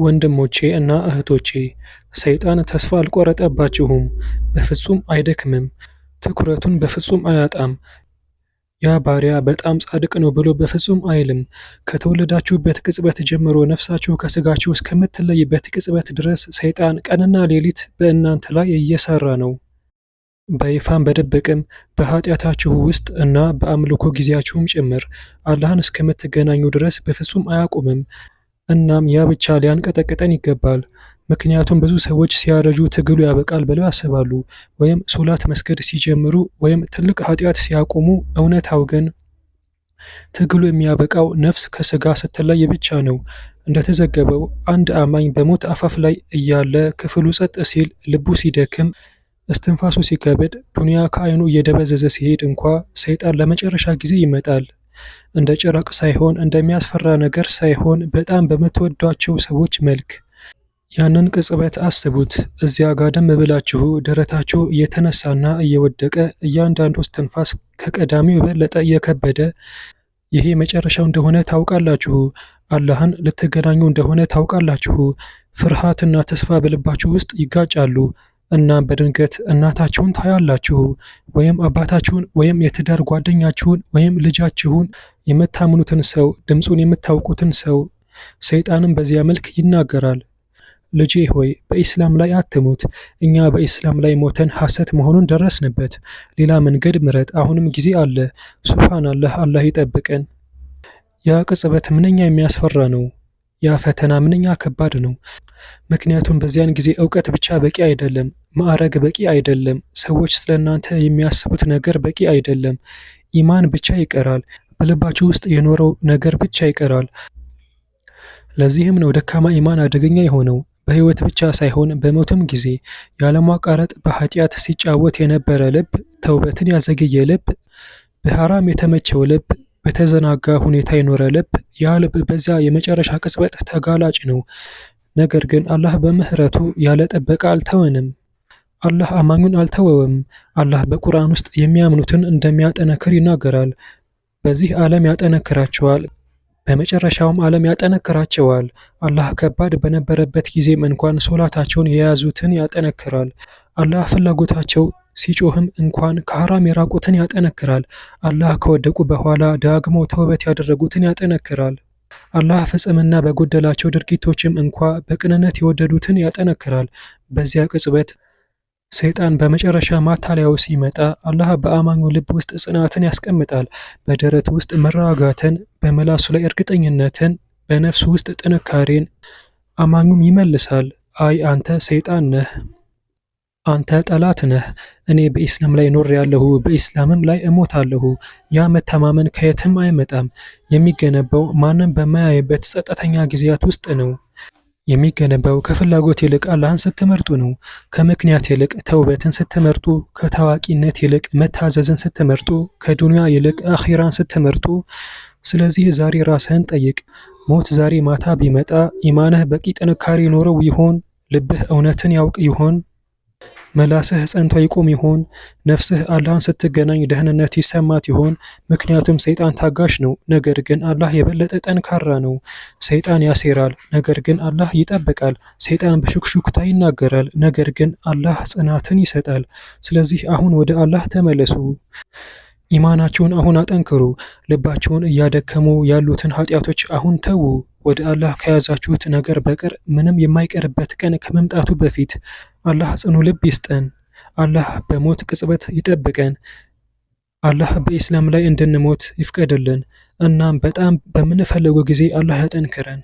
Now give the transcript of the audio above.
ወንድሞቼ እና እህቶቼ፣ ሰይጣን ተስፋ አልቆረጠባችሁም። በፍጹም አይደክምም። ትኩረቱን በፍጹም አያጣም። ያ ባሪያ በጣም ጻድቅ ነው ብሎ በፍጹም አይልም። ከተወለዳችሁበት ቅጽበት ጀምሮ ነፍሳችሁ ከስጋችሁ እስከምትለይበት ቅጽበት ድረስ ሰይጣን ቀንና ሌሊት በእናንተ ላይ እየሰራ ነው። በይፋም በድብቅም፣ በኃጢአታችሁ ውስጥ እና በአምልኮ ጊዜያችሁም ጭምር አላህን እስከምትገናኙ ድረስ በፍጹም አያቆምም። እናም ያ ብቻ ሊያንቀጠቅጠን ይገባል። ምክንያቱም ብዙ ሰዎች ሲያረጁ ትግሉ ያበቃል ብለው ያስባሉ፣ ወይም ሶላት መስገድ ሲጀምሩ ወይም ትልቅ ኃጢአት ሲያቆሙ። እውነታው ግን ትግሉ የሚያበቃው ነፍስ ከስጋ ስትለይ ብቻ ነው። እንደተዘገበው አንድ አማኝ በሞት አፋፍ ላይ እያለ ክፍሉ ጸጥ ሲል፣ ልቡ ሲደክም፣ እስትንፋሱ ሲከብድ፣ ዱንያ ከአይኑ እየደበዘዘ ሲሄድ እንኳ ሰይጣን ለመጨረሻ ጊዜ ይመጣል። እንደ ጭራቅ ሳይሆን፣ እንደሚያስፈራ ነገር ሳይሆን፣ በጣም በምትወዷቸው ሰዎች መልክ። ያንን ቅጽበት አስቡት። እዚያ ጋደም ብላችሁ ደረታችሁ እየተነሳና እየወደቀ፣ እያንዳንዱ እስትንፋስ ከቀዳሚው የበለጠ እየከበደ፣ ይሄ መጨረሻው እንደሆነ ታውቃላችሁ። አላህን ልትገናኙ እንደሆነ ታውቃላችሁ። ፍርሃትና ተስፋ በልባችሁ ውስጥ ይጋጫሉ። እናም በድንገት እናታችሁን ታያላችሁ፣ ወይም አባታችሁን፣ ወይም የትዳር ጓደኛችሁን፣ ወይም ልጃችሁን፣ የምታምኑትን ሰው፣ ድምፁን የምታውቁትን ሰው። ሰይጣንም በዚያ መልክ ይናገራል። ልጄ ሆይ፣ በኢስላም ላይ አትሙት። እኛ በኢስላም ላይ ሞተን ሐሰት መሆኑን ደረስንበት። ሌላ መንገድ ምረጥ፣ አሁንም ጊዜ አለ። ሱብሃናላህ፣ አላህ ይጠብቀን። ያ ቅጽበት ምንኛ የሚያስፈራ ነው። ያ ፈተና ምንኛ ከባድ ነው። ምክንያቱም በዚያን ጊዜ እውቀት ብቻ በቂ አይደለም፣ ማዕረግ በቂ አይደለም፣ ሰዎች ስለ እናንተ የሚያስቡት ነገር በቂ አይደለም። ኢማን ብቻ ይቀራል። በልባችሁ ውስጥ የኖረው ነገር ብቻ ይቀራል። ለዚህም ነው ደካማ ኢማን አደገኛ የሆነው። በህይወት ብቻ ሳይሆን በሞትም ጊዜ ያለማቋረጥ በኃጢአት ሲጫወት የነበረ ልብ፣ ተውበትን ያዘገየ ልብ፣ በሐራም የተመቸው ልብ፣ በተዘናጋ ሁኔታ የኖረ ልብ፣ ያ ልብ በዚያ የመጨረሻ ቅጽበት ተጋላጭ ነው። ነገር ግን አላህ በምህረቱ ያለ ጥበቃ አልተወንም። አላህ አማኙን አልተወውም። አላህ በቁርአን ውስጥ የሚያምኑትን እንደሚያጠነክር ይናገራል። በዚህ ዓለም ያጠነክራቸዋል፣ በመጨረሻውም ዓለም ያጠነክራቸዋል። አላህ ከባድ በነበረበት ጊዜም እንኳን ሶላታቸውን የያዙትን ያጠነክራል። አላህ ፍላጎታቸው ሲጮህም እንኳን ከሐራም የራቁትን ያጠነክራል። አላህ ከወደቁ በኋላ ዳግሞ ተውበት ያደረጉትን ያጠነክራል። አላህ ፍጽምና በጎደላቸው ድርጊቶችም እንኳ በቅንነት የወደዱትን ያጠነክራል። በዚያ ቅጽበት ሰይጣን በመጨረሻ ማታለያው ሲመጣ አላህ በአማኙ ልብ ውስጥ ጽናትን ያስቀምጣል። በደረት ውስጥ መረጋጋትን፣ በምላሱ ላይ እርግጠኝነትን፣ በነፍሱ ውስጥ ጥንካሬን። አማኙም ይመልሳል፣ አይ አንተ ሰይጣን ነህ፣ አንተ ጠላት ነህ። እኔ በኢስላም ላይ ኖሬያለሁ፣ በኢስላምም ላይ እሞታለሁ። ያ መተማመን ከየትም አይመጣም። የሚገነባው ማንም በማያይበት ጸጥተኛ ጊዜያት ውስጥ ነው። የሚገነባው ከፍላጎት ይልቅ አላህን ስትመርጡ ነው። ከምክንያት ይልቅ ተውበትን ስትመርጡ፣ ከታዋቂነት ይልቅ መታዘዝን ስትመርጡ፣ ከዱንያ ይልቅ አኺራን ስትመርጡ። ስለዚህ ዛሬ ራስህን ጠይቅ። ሞት ዛሬ ማታ ቢመጣ ኢማንህ በቂ ጥንካሬ ኖረው ይሆን? ልብህ እውነትን ያውቅ ይሆን? መላስህ ጸንቶ ይቆም ይሆን? ነፍስህ አላህን ስትገናኝ ደህንነት ይሰማት ይሆን? ምክንያቱም ሰይጣን ታጋሽ ነው፣ ነገር ግን አላህ የበለጠ ጠንካራ ነው። ሰይጣን ያሴራል፣ ነገር ግን አላህ ይጠብቃል። ሰይጣን በሹክሹክታ ይናገራል፣ ነገር ግን አላህ ጽናትን ይሰጣል። ስለዚህ አሁን ወደ አላህ ተመለሱ። ኢማናችሁን አሁን አጠንክሩ። ልባችሁን እያደከሙ ያሉትን ኃጢአቶች አሁን ተዉ። ወደ አላህ ከያዛችሁት ነገር በቀር ምንም የማይቀርበት ቀን ከመምጣቱ በፊት አላህ ጽኑ ልብ ይስጠን። አላህ በሞት ቅጽበት ይጠብቀን። አላህ በኢስላም ላይ እንድንሞት ይፍቀድልን። እናም በጣም በምንፈልገው ጊዜ አላህ ያጠንክረን።